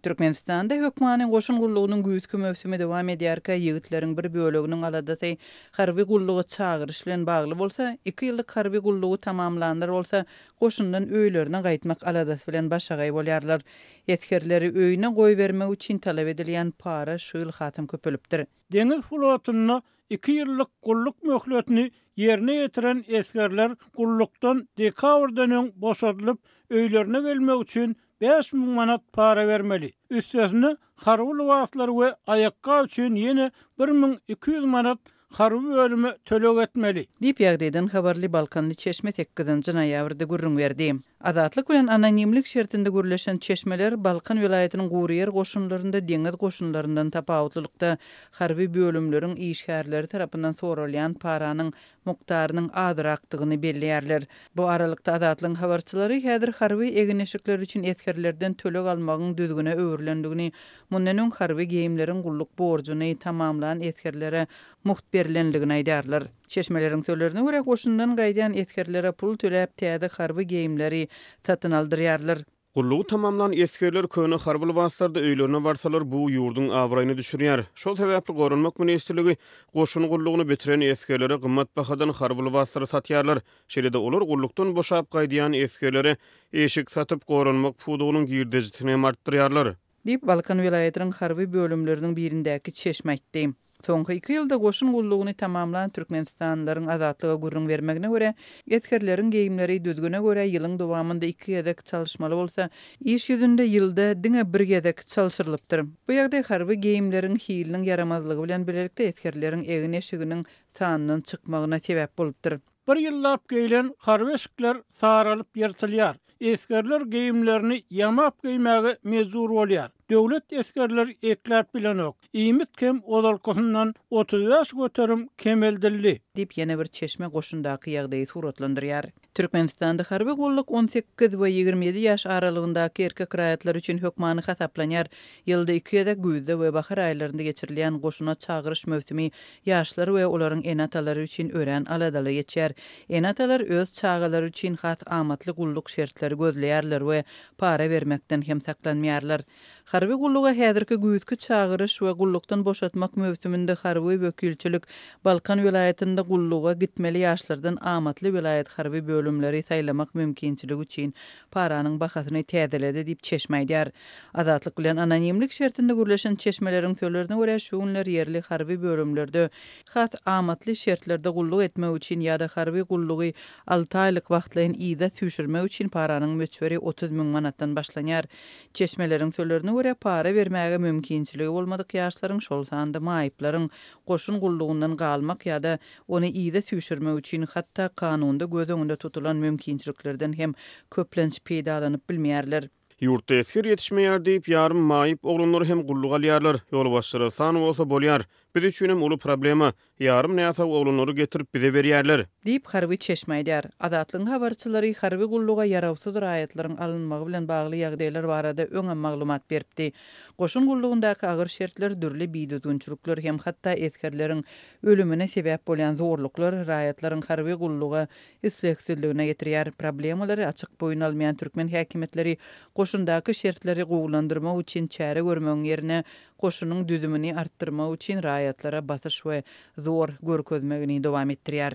Türkmenistanda hökmany goşun gullugynyň güýzki möwsümi dowam edýärkä, ýigitleriň bir böleginiň aladasy harby gulluga çagyryş bilen bagly bolsa, iki ýyllyk harby gullugy tamamlanlar bolsa goşundan öýlerine gaýtmak aladasy bilen başagaý bolýarlar. Esgerleri öýüne goýbermek üçin talap edilýän para şu ýyl hasam köpelipdir. Deňiz flotunda iki ýyllyk gulluk möhletini ýerine ýetiren esgerler gullukdan dekabrdan öň boşadylyp, öýlerine gelmek üçin 5000 manat para bermeli. Üstesine, harby lybaslar we aýakgap üçin ýene 1200 manat harby bölüme töleg etmeli. Diýip, ýagdaýdan habarly balkanly çeşme sekizinji noýabrda gürrüň berdi. Azatlyk bilen anonimlik şertinde gürleşen çeşmeler Balkan welaýatynyň guryýer goşunlarynda deňiz goşunlaryndan tapawutlylykda harby bölümleriň işgärleri tarapyndan soralýan paranyň mukdarynyň azrakdygyny belleýärler. Bu aralykda Azatlygyň habarçylary häzir harby egin-eşikler üçin esgerlerden töleg almagyň düzgüne öwrülendigini, mundan öň harby geýimleriň gulluk borjuny tamamlan esgerlere mugt berlendigini aýdýarlar. Çeşmeleriň sözlerine görä, goşundan gaýdýan esgerlere pul töläp täze harby geýimleri satyn aldyrýarlar. Gullugy tamamlan esgerler köne harby lybaslarda öýlerine barsalar, bu ýurduň abraýyny düşürýär. Şol sebäpli Goranmak ministrligi goşun gullugyny bitiren esgerlere gymmat bahadan harby lybaslary satýarlar. Şeýle-de olar gullukdan boşap gaýdýan esgerlere eşik satyp, goranmak pudagynyň girdejisini hem artdyrýarlar. Diýip, Balkan welaýatynyň harby bölümleriniň birindäki çeşme aýtdy. Soňky iki ýylda goşun gullugyny tamamlan türkmenistanlylaryň Azatlyga gürrüň bermegine görä, esgerleriň geýimleri düzgüne görä ýylyň dowamynda iki gezek çalyşmaly bolsa, iş ýüzünde ýylda diňe bir gezek çalşyrylypdyr. Bu ýagdaý harby geýimleriň hiliniň ýaramazlygy bilen birlikde esgerleriň egin-eşiginiň sandan çykmagyna sebäp bolupdyr. Bir ýyllap geýlen harby eşikler saralyp ýyrtylýar. Esgerler geýimlerini ýamap geýmäge mejbur bolýar. Döwlet esgerleri ekläp bilenok. Iýmit hem ozalkysyndan 35% kemeldildi. Diýip, ýene bir çeşme goşundaky ýagdaýy suratlandyrýar. Türkmenistanda harby gulluk 18 we 27 ýaş aralygyndaky erkek raýatlar üçin hökmany hasaplanýar. Ýylda iki gezek güýzde we bahar aýlarynda geçirilýän goşuna çagyryş möwsümi Ýaşlar we olaryň ene-atalary üçin örän aladaly geçýär. Ene-atalar öz çagalary üçin has amatly gulluk şertleri gözleýärler we para bermekden hem saklanmaýarlar. Harby gulluga häzirki güýzki çagyryş we gullukdan boşatmak möwsüminde harby wekilçilik Balkan welaýatynda gulluga gitmeli ýaşlardan amatly welaýat harby bölümleri saýlamak mümkinçiligi üçin paranyň bahasyny täzeledi diýip çeşme aýdýar. Azatlyk bilen anonimlik şertinde gürleşen çeşmeleriň sözlerine görä, şu günler ýerli harby bölümlerde has amatly şertlerde gulluk etmek üçin ýa-da harby gullugy alty aýlyk wagtlaýyn yza süýşürmek üçin paranyň möçberi 30 müň manatdan başlanýar. Çeşmeleriň sözlerine görä, para bermäge mümkinçiligi bolmadyk ýaşlaryň, şol sanda maýyplaryň goşun gullugyndan galmak ýa-da ony yza süýşürmek üçin hatda kanunda göz öňünde tutulan mümkinçiliklerden hem köplenç peýdalanyp bilmeýärler. Ýurtda esger ýetişmeýär diýip, ýarym maýyp oglanlary hem gulluga alýarlar. Ýolbaşçylara san bolsa bolýar. Biz üçinem uly problema. Ýarym näsag oglanlary getirip bize berýärler. Diýip, harby çeşme aýdýar. Azatlygyň habarçylary harby gulluga ýarawsyz raýatlaryň alynmagy bilen bagly ýagdaýlar barada öňem maglumat beripdi. Goşun gullugyndaky agyr şertler, dürli bidüzgünçilikler hem hatda esgerleriň ölümine sebäp bolýan zorluklar raýatlaryň harby gulluga islegsizligine getirýär. Problemalary açyk boýun almaýan türkmen häkimiýetleri goşundaky şertleri gowulandyrmak üçin çäre görmegiň ýerine goşunyň düzümini artdyrmak üçin raýatlara basyş we zor görkezmegini dowam etdirýär.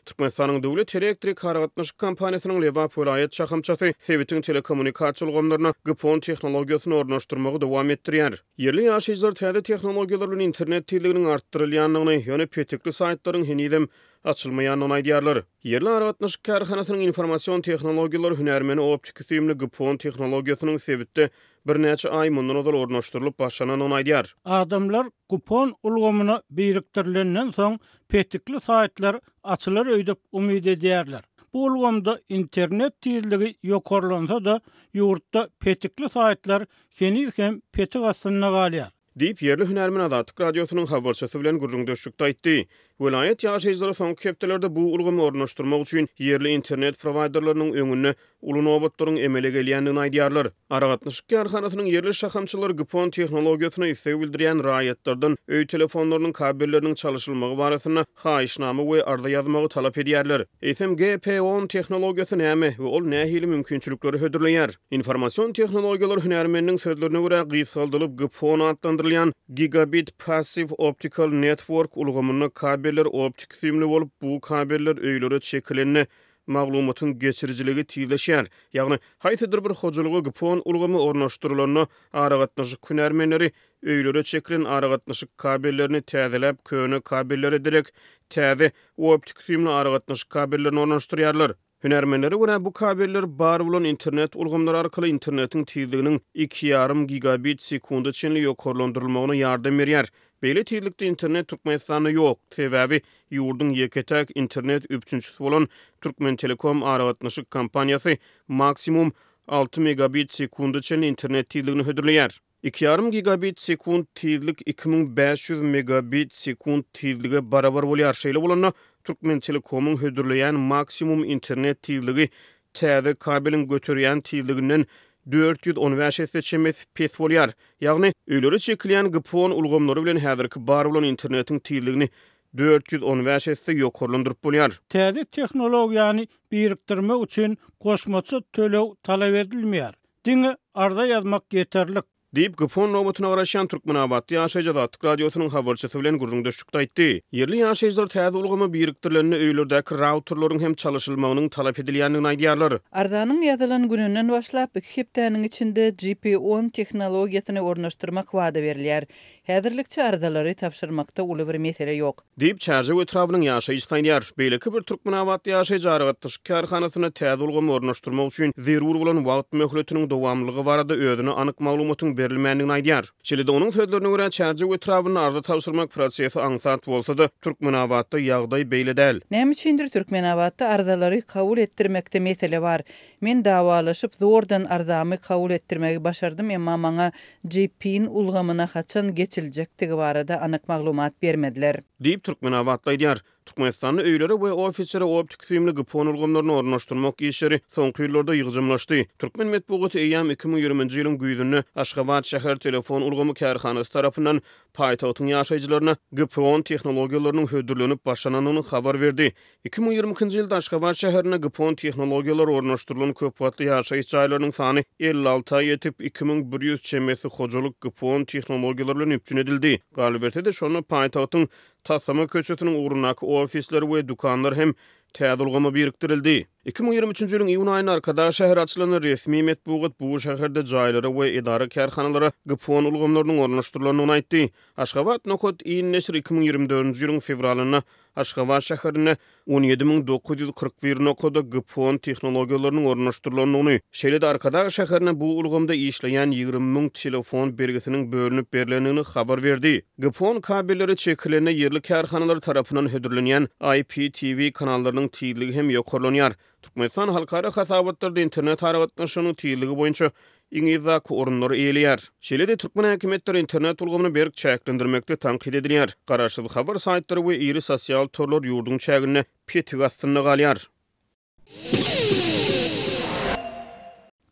Türkmenistanyň döwlet elektrik aragatnaşyk kompaniýasynyň Lebap welaýat şahamçasy sebitiň telekommunikasiýa ulgamlaryna GPON tehnologiýasyny ornaşdyrmagy dowam etdirýär. Ýerli ýaşaýjylar täze tehnologiýalar bilen internet tizliginiň artdyrylýandygyny, ýöne petikli saýtlaryň henizem açylmaýandygyny aýdýarlar. Ýerli aragatnaşyk kärhanasynyň informasion tehnologiýalar hünärmeni optiki süýümli GPON tehnologiýasynyň sebitde birnäçe aý mundan ozal ornaşdyrylyp başlanandygyny aýdýar. Adamlar GPON ulgamyna birikdirilenden soň petikli saýtlar açylar öýdüp umyt edýärler. Bu ulgamda internet tizligi ýokarlansa-da, ýurtda petikli saýtlar heniz hem petik astynda galýar. Diýip, ýerli hünärmen Azatlyk Radiosynyň habarçysy bilen gürrüňdeşlikde aýtdy. Welaýat ýaşaýjylary soňky hepdelerde bu ulgamy ornaşdyrmak üçin ýerli internet prowaýderleriniň öňünde uly nobatlaryň emele gelýändigini aýdýarlar. Aragatnaşyk kärhanasynyň ýerli şahamçalary GPON tehnologiýasyna isleg bildirýän raýatlardan öý telefonlarynyň kabelleriniň çalşylmagy barasynda haýyşnama we arza ýazmagy talap edýärler. Eýsem, GPON tehnologiýasy näme we ol nähili mümkinçilikleri hödürleýär? Informasion tehnologiýalar hünärmeniniň sözlerine görä, gysgaldylyp GPON atlandyrylýan Gigabit Passive Optical Network ulgamynda kabeller optiki süýümli bolup, bu kabeller öýlere çekilende maglumatyň geçirijiligi tizleşýär. Ýagny, haýsydyr bir hojalyga GPON ulgamy ornaşdyrylanda, aragatnaşyk hünärmenleri öýlere çekilen aragatnaşyk kabellerini täzeläp, köne kabellere derek täze optiki süýümli aragatnaşyk kabellerini ornaşdyrýarlar. Hünärmenlere görä, bu kabeller bar bolan internet ulgamlary arkaly internetiň tizliginiň iki ýarym gigabit sekunda çenli ýokarlandyrylmagyna ýardam berýär. Beýle tizlikde internet Türkmenistanda ýok, sebäbi ýurduň ýeke-täk internet üpjünçisi bolan Türkmentelekom aragatnaşyk kompaniýasy maksimum alty megabit sekunda çenli internet tizligini hödürleýär. Iki ýarym gigabit sekunt tizlik 2500 megabit sekunt tizlige barabar bolýar. Şeýle bolanda, Türkmentelekomyň hödürleýän maksimum internet tizligi täze kabeliň göterýän tizliginden 415 esse çemesi pes bolýar. Ýagny, öýlere çekilýän GPON ulgamlary bilen häzirki bar bolan internetiň tizligini 415 esse ýokarlandyryp bolýar. Täze tehnologiýany birikdirmek üçin goşmaça töleg talap edilmeýär. Diňe arza ýazmak ýeterlik. Diýip, GPON nobatyna garaşýan türkmenabatly ýaşaýjy Azatlyk Radiosynyň habarçysy bilen gürrüňdeşlikde aýtdy. Ýerli ýaşaýjylar täze ulgama birikdirilende öýlerdäki routerleriň hem çalyşylmagynyň talap edilýändigini aýdýarlar. Arzanyň ýazylan gününden başlap, iki hepdäniň içinde GPON tehnologiýasyny ornaşdyrmak wada berilýär. Häzirlikçe arzalary tabşyrmakda uly bir mesele ýok. Diýip, Çärjew etrabynyň ýaşaýjysy aýdýar. Beýleki bir türkmenabatly ýaşaýjy aragatnaşyk kärhanasyna täze ulgamy ornaşdyrmak üçin zerur bolan wagt möhletiniň dowamlylygy barada özüne anyk maglumatyň berilmändigini aýdýar. Şeýle-de, onuň sözlerine görä, Çärjew etrabynda arza tabşyrmak prosesi aňsat bolsa-da, Türkmenabatda ýagdaý beýle däl. Näme üçindir Türkmenabatda arzalary kabul etdirmekde mesele bar. Men dawalaşyp zordan arzamy kabul etdirmegi başardym, emma maňa GPIN ulgamyna haçan geçiljekdigi barada anyk maglumat bermediler. Diýip, türkmenabatly aýdýar. Türkmenistanda öýlere we ofislere optiki süýümli GPON ulgamlaryny ornaşdyrmak işleri soňky ýyllarda ýygjamlaşdy. Türkmen metbugaty eýýäm 2020-nji ýylyň güýzünde Aşgabat şäher telefon ulgamy kärhanasy tarapyndan paýtagtyň ýaşaýjylaryna GPON tehnologiýalarynyň hödürlenip başlanandygyny habar berdi. 2022-nji ýylda Aşgabat şäherinde GPON tehnologiýalary ornaşdyrylan köp gatly ýaşaýyş jaýlarynyň sany 56-a ýetip, 2100 çemesi hojalyk GPON tehnologiýalary bilen üpjün edildi. Galyberse-de, şonda paýtagtyň Taslama köçesiniň ugrundaky ofisler we dükanlar hem täze ulgama birikdirildi. 2023-nji ýylyň iýun aýynda Arkadag şäheri açylanda resmi metbugat bu şäherde jaýlara we edara-kärhanalara GPON ulgamlarynyň ornaşdyrylandygyny aýtdy. Aşgabat nokat in neşiri 2024-nji ýylyň fewralynda Aşgabat şäherinde 17941 nokada GPON tehnologiýalarynyň ornaşdyrylandygyny, şeýle-de Arkadag şäherinde bu ulgamda işleýän 20 müň telefon belgisiniň bölünip berlendigini habar berdi. GPON kabelleri çekilende ýerli kärhanalar tarapyndan hödürlenýän IPTV kanallarynyň tizligi hem ýokarlanýar. Türkmenistan halkara hasabatlarda internet aragatnaşygynyň tizligi boýunça iň yzdaky orunlary eýeleýär. Şeýle-de türkmen häkimiýetleri internet ulgamyny berk çäklendirmekde tankyt edilýär. Garaşsyz habar saýtlary we iri sosial torlar ýurduň çäginde petik astynda galýar.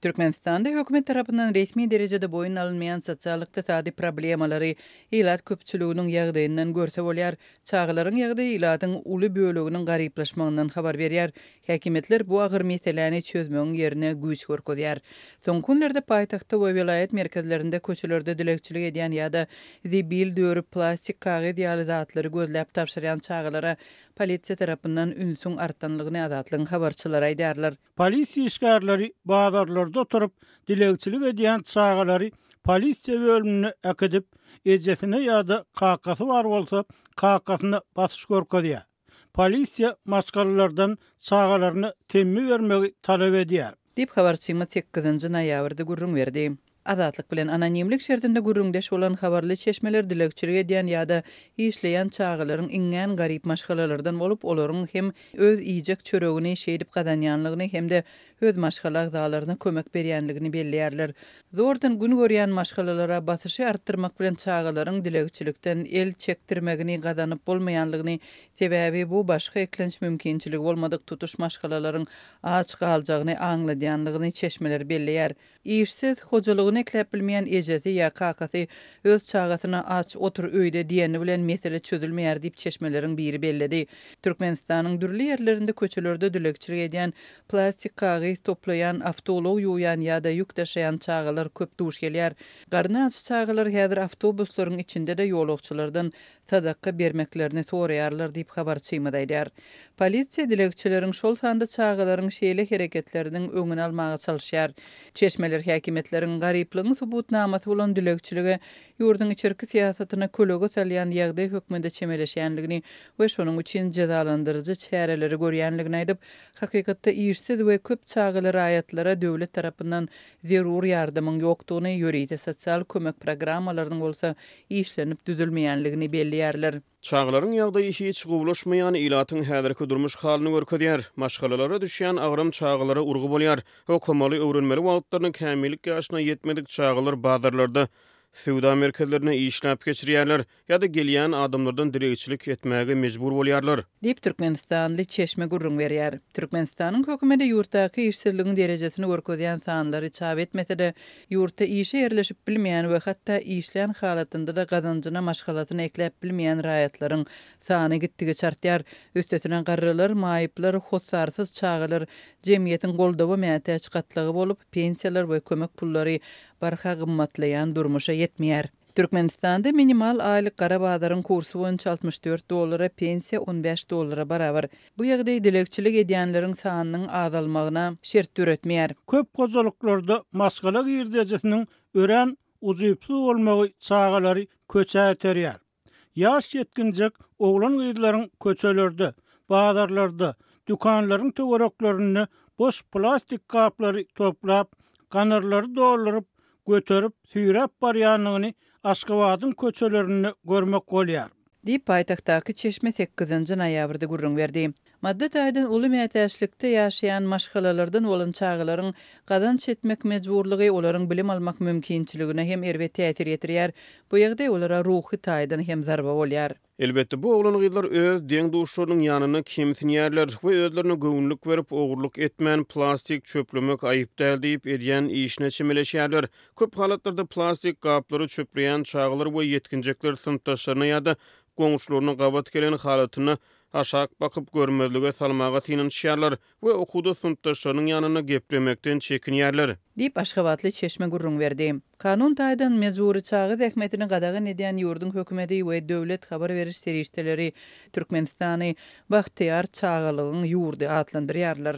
Türkmenistanda hökümet tarapyndan resmi derejede boýun alynmaýan sosial-ykdysady problemalary ilat köpçüliginiň ýagdaýyndan görse bolýar. Çagalaryň ýagdaýy ilatyň uly böleginiň garyplaşmagyndan habar berýär. Häkimiýetler bu agyr meseläni çözmegiň ýerine güýç görkezýär. Soňky günlerde paýtagtda we welaýat merkezlerinde köçelerde dilegçilik edýän ýa-da zibil dörüp, plastik kagyz ýaly zatlary gözläp tabşyrýan çagalara polisiýa tarapyndan ünsüň artanlygyny Azatlygyň habarçylary aýdýarlar. Polisiýa işgärleri bazarlarda oturyp, dilegçilik edýän çagalary polisiýa bölümine äkidip, ejesine ýa-da kakasy bar bolsa, kakasyna basyş görkezýär. Polisiýa maşgalalardan çagalaryna temmi bermegi talap edýär. Diýip, habarçymyz sekizinji noýabrda gürrüň berdi. Azatlyk bilen anonimlik şertinde gürrüňdeş bolan habarly çeşmeler dilegçilik edýän ýa-da işleýän çagalaryň iňňän garyp maşgalalardan bolup, olaryň hem öz iýjek çöregini şeýdip gazanýanlygyny hem-de öz maşgala agzalaryna kömek berýänligini belleýärler. Zordan gün görýän maşgalalara basyşy artdyrmak bilen çagalaryň dilegçilikden el çekdirmegini gazanyp bolmaýanlygyny, sebäbi bu başga eklenç mümkinçiligi bolmadyk tutuş maşgalalaryň aç galjagyny aňladýanlygyny çeşmeler belleýär. Işsiz, hojalygyny ekläp bilmeýän ejesi ýa kakasy öz çagasyna aç otur öýde diýeni bilen mesele çözülmeýär diýip çeşmeleriň biri belledi. Türkmenistanyň dürli ýerlerinde köçelerde dilegçilik edýän, plastik kagyz toplaýan, awtoulag ýuwýan ýa-da ýük daşaýan çagalar köp duş gelýär. Garny aç çagalar häzir awtobuslaryň içinde-de ýolagçylardan sadaka bermeklerini soraýarlar diýip, habarçymyz aýdýar. Polisiýa dilegçileriň, şol sanda çagalaryň şeýle hereketleriniň öňüni almaga çalyşýar. Çeşmeler häkimiýetleriň garyplygyň subutnamasy bolan dilegçilige ýurduň içerki syýasatyna kölege salýan ýagdaý hökmünde çemeleşýändigini we şonuň üçin jezalandyryjy çäreleri görýändigini aýdyp, hakykatda işsiz we köp çagaly raýatlara döwlet tarapyndan zerur ýardamyň ýokdugyny, ýörite sosial kömek programmalarynyň bolsa işlenip düzülmeýänligini belleýärler. Çagalaryň ýagdaýy hiç gowulaşmaýan ilatyň häzirki durmuş halyny görkezýär. Maşgalalara düşýän agram çagalara urgy bolýar. Okamaly, öwrenmeli wagtlaryny kämillik ýaşyna ýetmedik çagalar bazarlarda, söwda merkezlerinde işläp geçirýärler. Ýa-da gelýän adamlardan dilegçilik etmäge mejbur bolýarlar. Diýip, türkmenistanly çeşme gürrüň berýär. Türkmenistanyň hökümeti ýurtdaky işsizligiň derejesini görkezýän sanlary çap etmese-de, ýurtda işe ýerleşip bilmeýän we hatda işlän halatynda-da gazanjyna maşgalasyny ekläp bilmeýän raýatlaryň sany gitdigiçe artýar. Üstesine, garrylar, maýyplar, hossarsyz çagalar jemgyýetiň goldawa mätäç gatlagy bolup, pensiýalar we kömek pullary barha gymmatlaýan durmuşa ýetmeýär. Türkmenistanda minimal aýlyk gara bazaryň kursy boýunça 64 dollara, pensiýa 15 dollara barabar. Bu ýagdaý dilegçilik edýänleriň sanynyň azalmagyna şert döretmeýär. Köp hojalyklarda maşgala girdejisiniň örän ujypsyz bolmagy çagalary köçä iterýär. Ýaş ýetginjek oglan-gyzlaryň köçelerde, bazarlarda, dükanlaryň töwereklerinde boş plastik gaplary toplap, ganarlary dolduryp, göterip, süýräp barýanyny Aşgabadyň köçelerinde görmek bolýar. Diýip, paýtagtdaky çeşme sekizinji noýabrda gürrüň berdi. Maddy taýdan uly mätäçlikde ýaşaýan maşgalalardan bolan çagalaryň gazanç etmek mejburlygy olaryň bilim almak mümkinçiligine hem erbet täsir ýetirýär. Bu ýagdaý olara ruhy taýdan hem zarba bolýar. Elbetde, bu oglan-gyzlar öz deň-duşlarynyň ýanynda kemsinýärler we özlerine göwünlik berip, ogurlyk etmän, plastik çöplemek aýyp däl diýip, edýän işine çemeleşýärler. Köp halatlarda plastik gaplary çöpleýän çagalar we ýetginjekler synpdaşlaryna ýa-da goňşularyna gabat gelen halatynda aşak bakyp görmezlige salmaga synanyşýarlar we okuwda synpdaşlarynyň ýanynda geplemekden çekinýärler. Diýip, aşgabatly çeşme gürrüň berdi. Kanun taýdan mejbury çaga zähmetini gadagan edýän ýurduň hökümeti we döwlet habar beriş serişdeleri Türkmenistany bagtyýar çagalygyň ýurdy atlandyrýarlar.